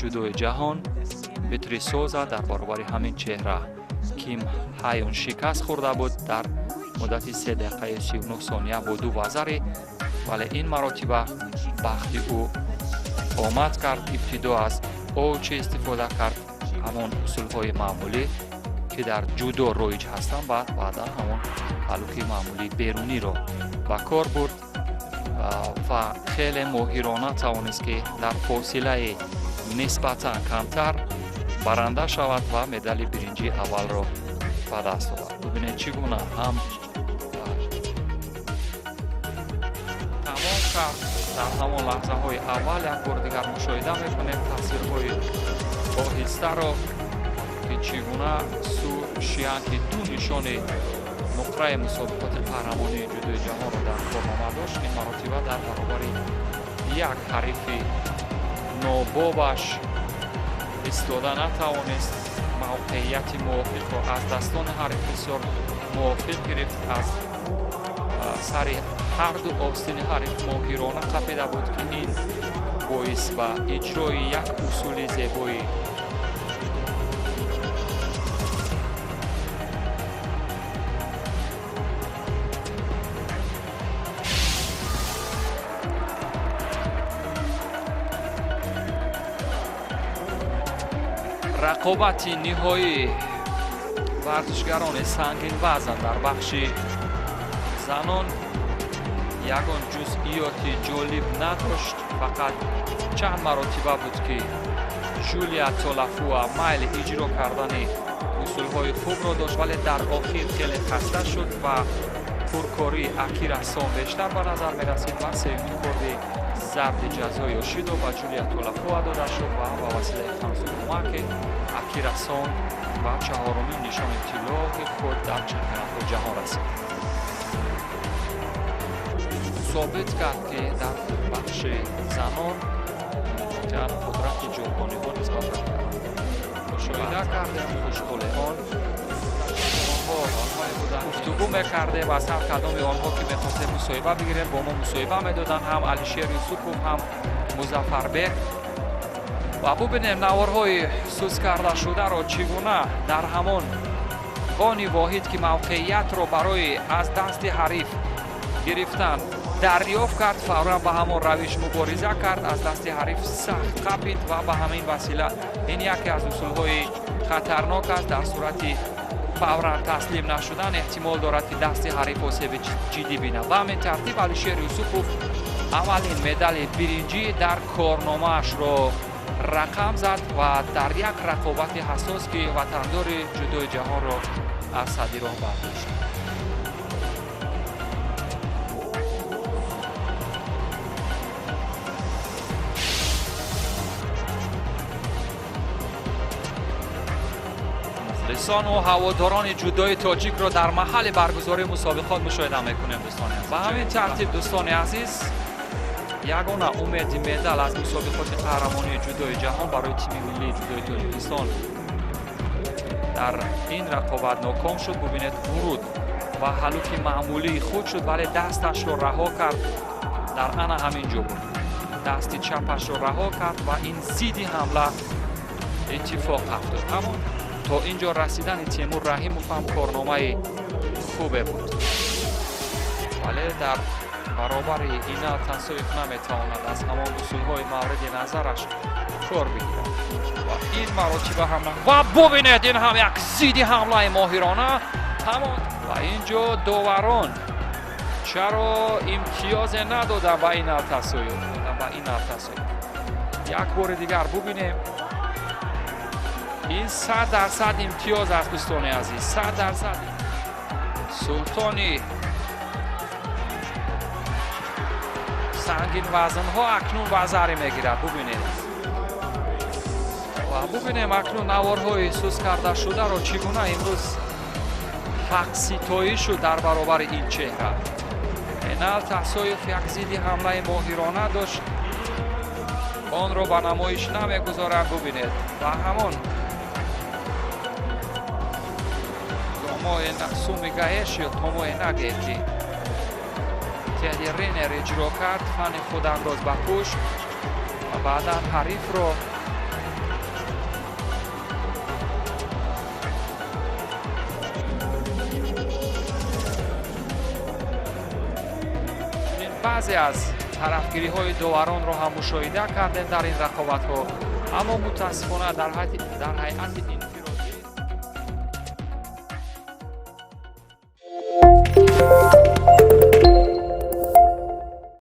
Ҷудои ҷаҳон Беатрис Соза дар баробари ҳамин чеҳра Ким Ҳайон шикаст хӯрда буд дар муддати 3 дақиқаи 39 сония бо ду вазари, вале ин маротиба бахти ӯ омад кард. Ибтидо аз очи истифода кард, ҳамон усулҳои маъмулӣ, ки дар ҷудо роиҷ ҳастанд, баъд баъдан ҳамон ҳалуки маъмулии беруниро ба кор бурд ва хеле моҳирона тавонист, ки дар фосилаи нисбатан камтар баранда шавад ва медали биринҷии аввалро ба даст овард. Бубинед, чӣ гуна ҳам тамом кард. Дар ҳамон лаҳзаҳои аввал як бор дигар мушоҳида мекунем тасвирҳои оҳистаро, ки чӣ гуна Су Шиян, ки ду нишони нуқраи мусобиқоти қаҳрамонии ҷудои ҷаҳонро дар корнома дошт, ин маротиба дар баробари як ҳарифи нобобаш истода натавонист. Мавқеияти мувофиқро аз дастони ҳариф бисёр мувофиқ гирифт, аз сари ҳарду остини ҳариф моҳирона қапида буд, ки ин боис ба иҷрои як усули зебои рақобати ниҳоии варзишгарони сангинвазн дар бахши занон ягон ҷузъиёти ҷолиб надошт. Фақат чанд маротиба буд, ки Жулия Толафуа майли иҷро кардани усулҳои хубро дошт, вале дар охир хеле хаста шуд ва пуркории Акира Сон бештар ба назар мерасид ва сеюмин корди зарби ҷазо Ёшидо ба Ҷулия Толафуа дода шуд ва ба василаи хансурумаке Акира Сон ба чаҳорумин нишони тиллои худ дар чемпионатҳои ҷаҳон расид. Собит кард, ки дар бахши занон воқеан қудрати ҷопониҳо нисбат ба мушоҳида кардем. Хушқулиҳон онҳо гуфтугӯ мекардем, аз ҳар кадоми онҳо ки мехостем мусоҳиба бигирем, бо мо мусоҳиба медоданд, ҳам Алишер Юсупов, ҳам Музаффарбек. Ва бубинем наворҳои сус кардашударо, чӣ гуна дар ҳамон они воҳид, ки мавқеиятро барои аз дасти ҳариф гирифтан дарёфт кард, фавран ба ҳамон равиш мубориза кард, аз дасти ҳариф сахт қапид ва ба ҳамин васила. Ин яке аз усулҳои хатарнок аст. Дар сурати фавран таслим нашудан эҳтимол дорад, ки дасти ҳариф осеби ҷиддӣ бинад. Ба ҳамин тартиб Алишер Юсупов аввалин медали биринҷӣ дар корномаашро рақам зад ва дар як рақобати ҳассос, ки ватандори ҷудои ҷаҳонро аз садди роҳ бардошт. Мухлисону ҳаводорони ҷудои тоҷикро дар маҳалли баргузории мусобиқот мушоҳида мекунем, дӯстони азиз. Ба ҳамин тартиб, дӯстони азиз, ягона умеди медал аз мусобиқоти қаҳрамонии ҷудои ҷаҳон барои тими миллии ҷудои Тоҷикистон дар ин рақобат ноком шуд. Бубинед, вуруд ва ҳалуки маъмулии худ шуд, вале дасташро раҳо кард. Дар ана ҳамин ҷо буд, дасти чапашро раҳо кард ва ин зидди ҳамла иттифоқ афтод. Аммо то ин ҷо расидани Темур Раҳимов ҳам корномаи хубе буд, вале дар баробари Инал Тасоев наметавонад аз ҳамон усулҳои мавриди назараш кор бигирад ва ин маротиба ҳам ва бубинед, ин ҳам як зидди ҳамлаи моҳирона ҳамон. Ва ин ҷо доварон чаро имтиёзе надоданд ба Инал Тасоев? Ба Инал Тасоев як бори дигар бубинем. Ин 100% имтиёз аст, дӯстони азиз, 100%. Султони сангин вазнҳо акнун вазаре мегирад. Бубинед ва бубинем акнун наворҳои сус кардашударо, чӣ гуна имрӯз ҳақситоӣ шуд дар баробари ин чеҳра. Энал Таҳсоев як зидди ҳамлаи моҳирона дошт, онро ба намоиш намегузоранд. Бубинед, ба ҳамон сумигаэш ё томоэнаге, ки Теди Ринер иҷро кард, фани худандоз ба пушт ва баъдан ҳарифро Баъзе аз тарафгириҳои доваронро ҳам мушоҳида кардем дар ин рақобатҳо, аммо мутаассифона дар ҳайати ин